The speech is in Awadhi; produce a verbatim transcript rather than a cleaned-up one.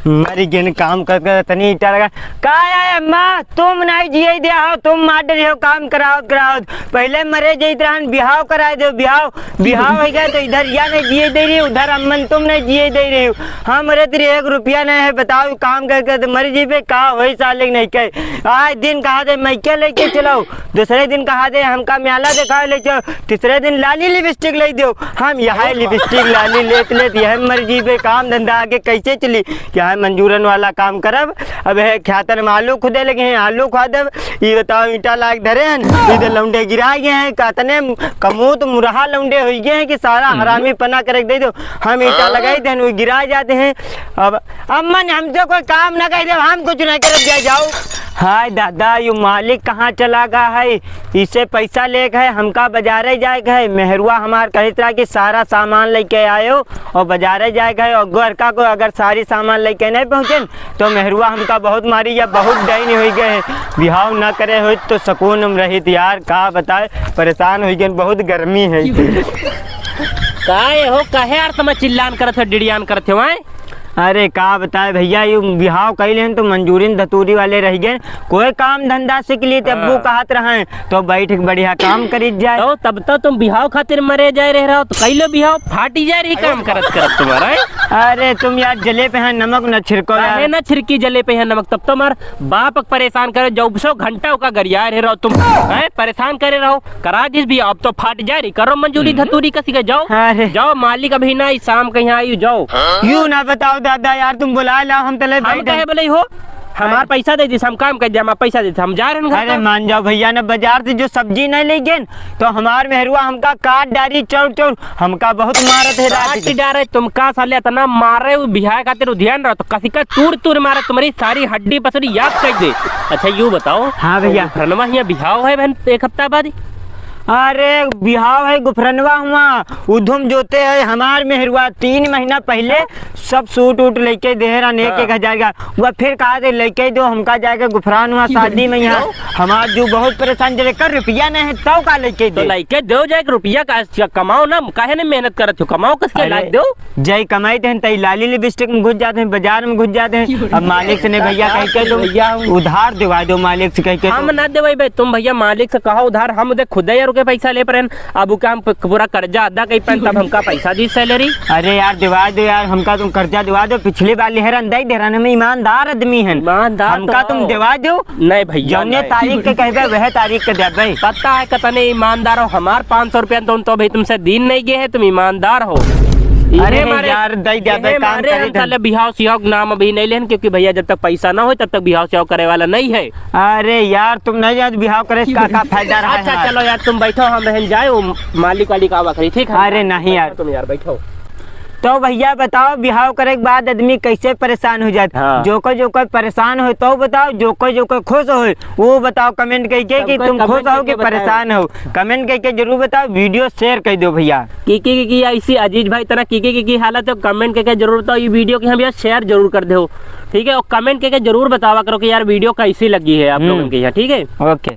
मरि गेन काम कर कर तनी ईटा लगा। का है अम्मा, तुम नहीं जिए दे हो, तुम मार डरे हो काम करावत करावत। पहिले मरे जाइत रहन, बिहाव कराए दो, बिहाव, बिहाव होइ गया तो इधर या नहीं जिए दे रही, उधर अम्मन तुम नहीं जिए दे रही हो। हम मरे तेरे एक रुपया नहीं है, बताओ काम कर कर तो मरि जीबे, का होई साले नहीं कहे। आज दिन कहा दे मैं क्या लेके चलाओ, दूसरे दिन कहा दे हमका म्याला दिखावे ले चलो, तीसरे दिन लाली लिपस्टिक ले दो। हम यह लिपस्टिक लाली लेत लेत यह मरि जीबे, काम धंधा आगे कैसे चली? क्या है मंजूरन वाला काम करब? अब है ख्यातन में आलू खुदे लगे हैं, आलू खुआ देब। ये बताओ ईटा लाग धरे हैं, इधर लौंडे गिरा गए हैं, कतने कमोत मुरहा लौंडे हो गए हैं कि सारा हम्म। हरामी पना करे दे दो। हम ईटा हाँ। लगाई देन, वो गिरा जाते हैं। अब अम्मन हमसे कोई काम ना कह दे, हम कुछ नहीं करब, जा जाओ। हाय दादा, यू मालिक कहाँ चला गया है? इसे पैसा लेके है, हमका बाजारे जाए के है। मेहरुआ हमार कहत रहा कि सारा सामान लेके आयो और बाजारे जाए के है, और घर का को अगर सारी सामान लेके नहीं पहुँचेन तो मेहरुआ हमका बहुत मारी या बहुत डाइन हो गए है। बिहाव ना करे हो तो सुकून में रहित यार, का बताए, परेशान हो गए, बहुत गर्मी है। का ये हो, काहे यार तुम चिल्लान करत हो, डिड़ियान करत हो, हैं? अरे का बताए भैया, यू बिहाव कई लेन तो मंजूरिन धतूरी वाले रह गए, कोई काम धंधा सीख ली, तब वो हाँ। कहत रहे तो बैठ के बढ़िया काम करी जाए। तो तब तो तुम बिहाव खातिर मरे जाए रह रहा हो, तो कई लो बिहाव फाटी जाए रही काम करत करत तुम्हारा, हैं? अरे तुम यार जले पे है नमक न छिड़को काहे यार। ना छिड़की जले पे है नमक, तब तो हमार बाप के परेशान करे, जब सौ घंटा ओका गरियाए रह रहो तुम, हैं? परेशान करे रहो, करा दिस भी, अब तो फाट जाए रही, करो मंजूरी हम्म। धतूरी कसी के, जाओ। अरे। जाओ, मालिक अभी ना आई, शाम के यहाँ आई, जाओ। यू ना बताओ दादा यार, तुम बुलाए लाओ, हम तले हम बैठे। कहे बोले हो, हमार अरे। पैसा दे दिस, हम काम कर दिया, हमार पैसा दे दिस, हम जा रहे हैं घर अरे का। मान जाओ भैया, ना बाजार से जो सब्जी नहीं ले गए तो हमार मेहरुआ हमका काट डारी चौर चौर, हमका बहुत मारत है रात काट के। डारे तुमका साले, इतना मारे उ बिहाय खातिर उ ध्यान रहो तो कसी का तूर तूर मारे, तुम्हारी सारी हड्डी पसरी याद कर दे। अच्छा यू बताओ, हाँ भैया। गुफरनवा हियाँ बिहाव है बहन एक हफ्ता बाद ही? अरे बिहाव है गुफरनवा हुआ, उधम जोते है हमार मेहरुआ तीन महीना पहिले सब सूट उट लेके दे रहन एक हाँ। एक हजार का। वह फिर कहा दे लेके दो हमका जाके गुफरान हुआ शादी में यहाँ। हमार जो बहुत परेशान जरे कर रुपया नहीं है तो का लेके तो दे। लेके दो जाए रुपया का कमाओ ना, काहे नहीं मेहनत करत हो, कमाओ कस के अरे, लाग दो। जय कमाई थे तई लाली लिपस्टिक में घुस जाते हैं, बाजार में घुस जाते हैं। अब मालिक से नहीं भैया कह के तुम भैया उधार दिवा दो मालिक से कह के हम तुम। ना देवे बे तुम भैया, मालिक से कहो उधार, हम दे खुदे यार के पैसा ले पर अब ओके हम प-, पूरा कर्जा अदा कई पाएन, तब हमका पैसा दी सैलरी। अरे यार, दिवा दो यार, हमका तुम कर्जा दिवा दो। पिछली बार लेहरन दे देहरन, हम ईमानदार आदमी हन। ईमानदार हमका तो तुम हो। दिवा दो। नहीं भैया, जौने नहीं। तारीख के कहबे, वह तारीख के देबे। पता है कितने ईमानदार हो, हमार पाँच सौ रुपया तुम तो भाई तुमसे दिन नहीं गए है, तुम ईमानदार हो। अरे इहे मारे, यार, दे देबे, इहे काम मारे करे हम दे। तले बिहाव सिहाव के नाम अभी नहीं लेन, क्योंकि भैया जब तक पैसा ना हो तब तक बिहाव सिहाव करे वाला नहीं है। अरे यार, तुम नहीं जाओ, बिहाव करे से का, का फायदा रहा अच्छा, हमार? चलो यार, तुम बैठो, हम बहन जाए, वो मालिक वालिक आवा करी, ठीक है? अरे नहीं यार। तुम यार बैठो। तो भैया बताओ, बिहाव करे के बाद आदमी कैसे परेशान हो जात? हाँ। जो कोई, जो कोई परेशान हो तो बताओ, जो कोई, जो कोई खुश हो वो बताओ comment करके कि तुम खुश हो कि परेशान हो। Comment करके जरूर बताओ, video share कर दो भैया। की, की, की, की ऐसी अजीज भाई तरह की, की, की, की हालत हो, comment करके जरूर बताओ। ये video की हम यार share जरूर कर दो, ठीक है? और comment करके जरूर बतावा करो कि यार video कैसी लगी है आप हम्म। लोगों के यहाँ, ठीक है? OK।